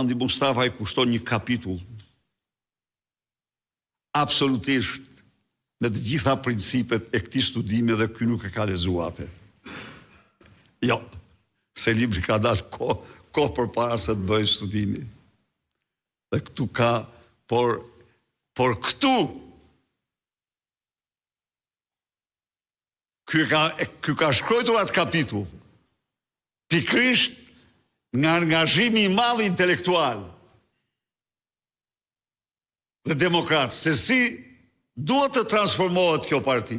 Andi Mustafa i kushton një kapitull absolutisht me të gjitha principet e këtij studimi dhe ky nuk e ka lexuar atë. Jo, se libri ka dalë kohë kohë përpara se të bëhej studimi. Dhe këtu ka, por, por këtu, ky ka, ky ka shkruajtur atë kapitull, pikërisht nga angazhimi i madh intelektual dhe demokrat, se si duhet të transformohet kjo parti.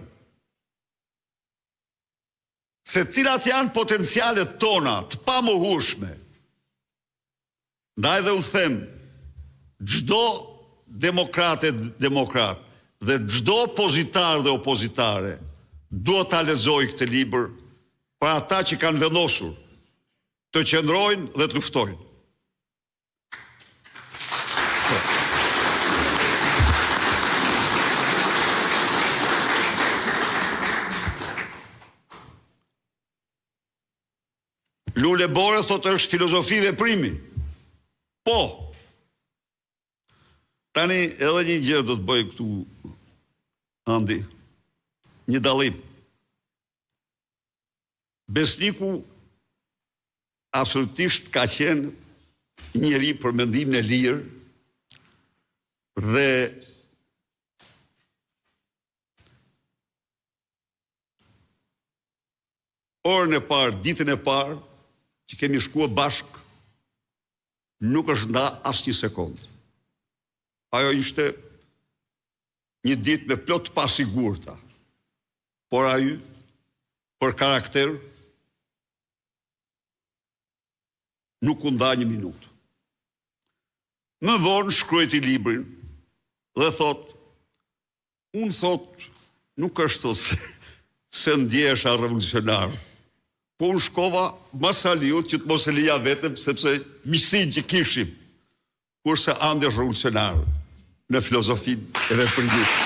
Se cilat janë potencialet tona të pamohueshme. Ndaj dhe u them, çdo demokrat e demokrat dhe çdo opozitar dhe opozitare duhet ta lexojë këtë libër për ata që kanë vendosur të qëndrojnë dhe të luftojnë. Lule Bore thotë është filozofi veprimi. Po. Tani edhe një gjë do të bëj këtu Andi. Një dallim. Besniku absolutisht ka qenë njeri për mendimin e lirë dhe orën e parë, ditën e parë që kemi shkuar bashkë, nuk është nda asnjë sekondë. Ajo ishte një ditë me plot të pasigurta. Por ai për karakter nuk u nda një minutë. Më vonë shkruajti librin dhe thotë, unë thotë, nuk është se, se ndjehesha revolucionar, po unë shkova mas Saliut që të mos e lija vetëm, sepse miqësinë që kishim, Kurse Andi është revolucionar në filozofinë e veprimit.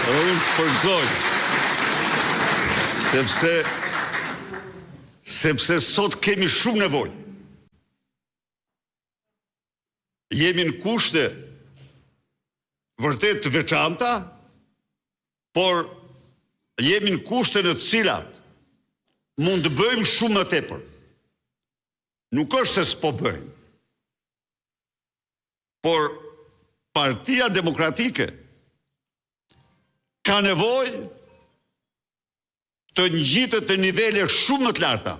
Dhe unë të përgëzoj, sepse sepse sot kemi shumë nevojë. Jemi në kushte vërtet të veçanta, por jemi në kushte në të cilat mund të bëjmë shumë më tepër. Nuk është se s'po bëjmë. Por Partia Demokratike ka nevojë të ngjitet në nivele shumë më të larta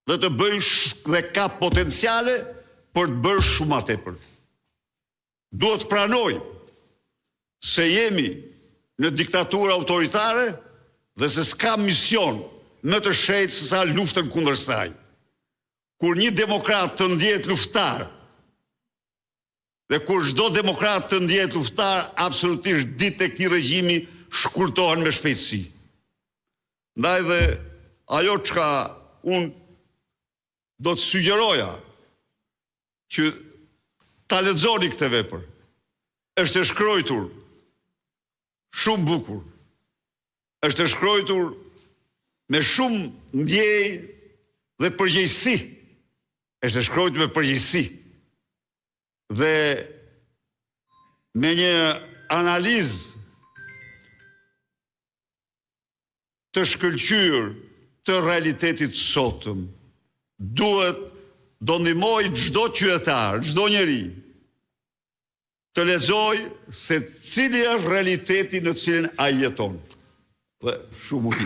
dhe të bëjë dhe ka potenciale për të bërë shumë më tepër. Duhet të pranojmë se jemi në diktaturë autoritare dhe se s'ka mision më të shenjtë sesa luftën kundër saj. Kur një demokrat të ndjehet luftëtar dhe kur çdo demokrat të ndjehet luftëtar, absolutisht ditët e këtij regjimi shkurtohen me shpejtësi. Ndaj dhe ajo çka unë do të sugjeroja që ta lexoni këtë vepër. Është e shkruajtur shumë bukur. Është e shkruajtur me shumë ndjenjë dhe përgjegjësi. Është e shkruajtur me përgjegjësi. Dhe me një analizë të shkëlqyer të realitetit të sotëm. Duhet do ndihmojë çdo qytetar, çdo njeri të lexojë se cili është realiteti në të cilin ai jeton. Dhe shumë urime.